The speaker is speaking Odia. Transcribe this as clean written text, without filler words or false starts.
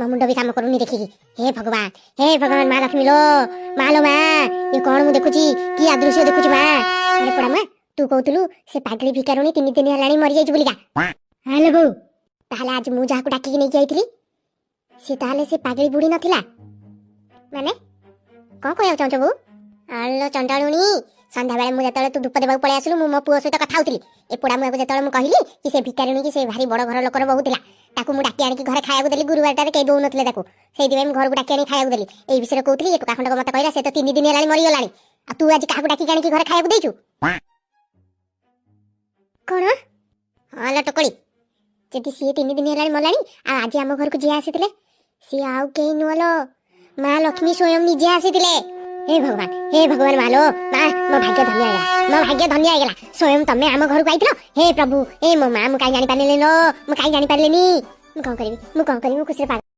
ମୋ ମୁଣ୍ଡ ବି କାମ କରୁନି ଦେଖିକି। ହେ ଭଗବାନ, ହେ ଭଗବାନ, ମା ଲକ୍ଷ୍ମୀ ଲୋ ମା, ଲୋ ମା, ଇଏ କଣ ମୁଁ ଦେଖୁଛି? କି ଆଦୃଶ୍ୟ ଦେଖୁଛି ମା? ଆରେ ପୋଡା ମା, ତୁ କହୁଥିଲୁ ସେ ପାଗଳି ଭିକାରୁଣୀ 3 ଦିନ ହେଲାଣି ମରିଯାଇଛି ବୋଲିକା। ହେଲେ ବୋଉ। ତାହେଲେ ଆଜି ମୁଁ ଯାହାକୁ ଡାକିକି ନେଇକି ଯାଇଥିଲି, ସେ ତାହେଲେ ସେ ପାଗଳି ବୁଢୀ ନଥିଲା? ମାନେ କଣ କହିବାକୁ ଚାହୁଁଛ ବୋଉ? ଆଲୋ ଚଣ୍ଡାଳୁଣୀ, ସନ୍ଧ୍ୟାବେଳେ ମୁଁ ଯେତେବେଳେ ତୁ ଧୂପ ଦେବାକୁ ପଳେଇ ଆସିଲୁ, ମୁଁ ମୋ ପୁଅ ସହିତ କଥା ହଉଥିଲି। ଏ ପୋଡା ମୁଆକୁ ଯେତେବେଳେ ମୁଁ କହିଲି କି ସେ ଭିକାରୁଣୀ କି ସେ ଭାରି ବଡ ଘର ଲୋକର ବୋହୂ ଥିଲା, ତାକୁ ମୁଁ ଡାକି ଆଣିକି ଘରେ ଖାଇବାକୁ ଦେଲି। ଗୁରୁବାରଟାରେ କେହି ଦଉନଥିଲେ ତାକୁ, ସେଇଥିପାଇଁ ମୁଁ ଘରକୁ ଡାକି ଆଣି ଖାଇବାକୁ ଦେଲି, ଏଇ ବିଷୟରେ କହୁଥିଲି। ଏ ଟୋକା ଖଣ୍ଡକ ମତେ କହିଲା, ସେ ତ 3 ଦିନ ହେଲାଣି ମରିଗଲାଣି, ଆଉ ତୁ ଆଜି କାହାକୁ ଡାକିକି ଆଣିକି ଘରେ ଖାଇବାକୁ ଦେଇଛୁ କଣ? ହଁ ଲୋ ଟୋକଳି, ଯଦି ସିଏ 3 ଦିନ ହେଲାଣି ମଲାଣି, ଆଉ ଆଜି ଆମ ଘରକୁ ଯିଏ ଆସିଥିଲେ ସିଏ ଆଉ କେହି ନୁହଁ ଲୋ, ମା ଲକ୍ଷ୍ମୀ ସ୍ୱୟଂ ନିଜେ ଆସିଥିଲେ। ହେ ଭଗବାନ, ହେ ଭଗବାନ, ମା ଲୋ ମା, ମୋ ଭାଗ୍ୟ ଧନ୍ୟ ହେଇଗଲା, ମୋ ଭାଗ୍ୟ ଧନ୍ୟ ହେଇଗଲା। ସ୍ୱୟଂ ତମେ ଆମ ଘରକୁ ଆଇଥିଲ। ହେ ପ୍ରଭୁ, ହେ ମୋ ମା, ମୁଁ କାହିଁ ଜାଣିପାରିଲିନି ଲୋ, ମୁଁ କାହିଁ ଜାଣିପାରିଲିନି? ମୁଁ କଣ କରିବି, ମୁଁ କଣ କରିବି? ମୁଁ ଖୁସିରେ ପାଗଳ।